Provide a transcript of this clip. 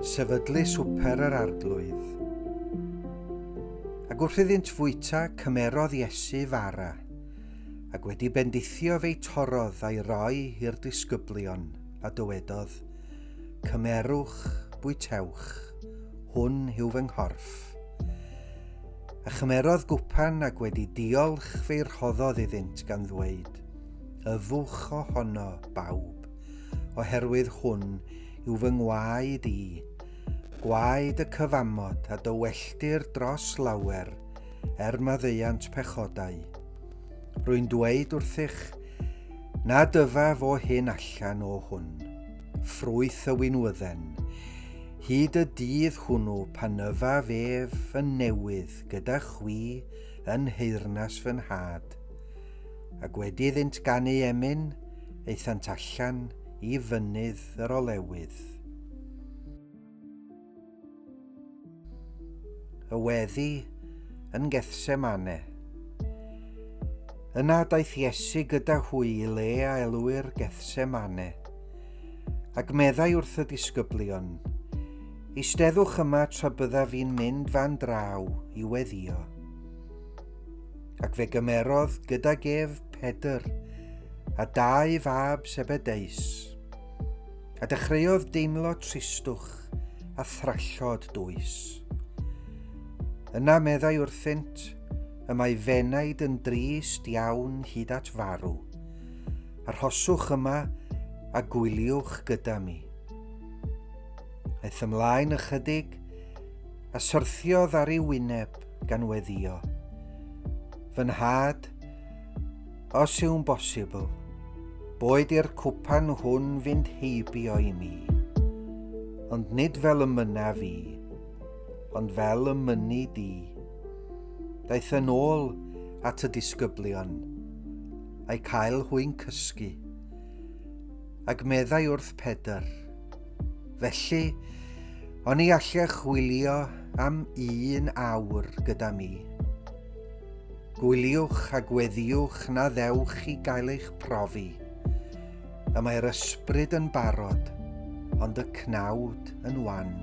Sefydlu Swper yr Arglwydd. Ac wrth iddynt fwyta, cymerodd Iesu fara, ac wedi bendithio fe'i torrodd a'i roi i'r disgyblion, a dywedodd, Cymerwch, bwytewch, hwn yw fy nghorff. A chymerodd gwpan ac wedi diolch fe'i rhoddodd iddynt gan ddweud, Yfwch ohono, bawb, oherwydd hwn yw fy ngwaed i, gwaed y cyfamod a dywelltir dros lawer er maddeuant pechodau. Rwy'n dweud wrthych nad yfaf o hyn allan o hwn, ffrwyth y winwydden, hyd y dydd hwnnw pan yfaf ef yn newydd gyda chwi yn nheyrnas fy nhad. Ac wedi iddynt ganu emyn, aethant allan i fynydd yr olewydd. Y weddi yn Gethsemane. Yna daeth Iesu gyda hwy i le a elwir Gethsemane, ac meddai wrth y disgyblion, Eisteddwch yma tra byddaf fi'n mynd fan draw i weddio. Ac fe gymerodd gydag ef Pedr a dau fab Sebedeus, a dechreuodd deimlo tristwch a thrallod dwys. Yna meddai wrthynt, y mae fenaid yn drist iawn hyd at farw. Arhoswch yma a gwyliwch gyda mi. Aeth ymlaen ychydig a syrthiodd ar ei wyneb gan weddio. Fy nhad, os yw'n bosibl, boed i'r cwpan hwn fynd heibio i mi. Ond nid fel y mynaf i, ond fel y mynni di. Daeth yn ôl at y disgyblion, a'i cael hwy'n cysgu. Ac meddai wrth Pedr, Felly, oni allech chwilio am un awr gyda mi? Gwyliwch a gweddïwch na ddewch i gael eich profi. Y mae'r ysbryd yn barod, ond y cnawd yn wan.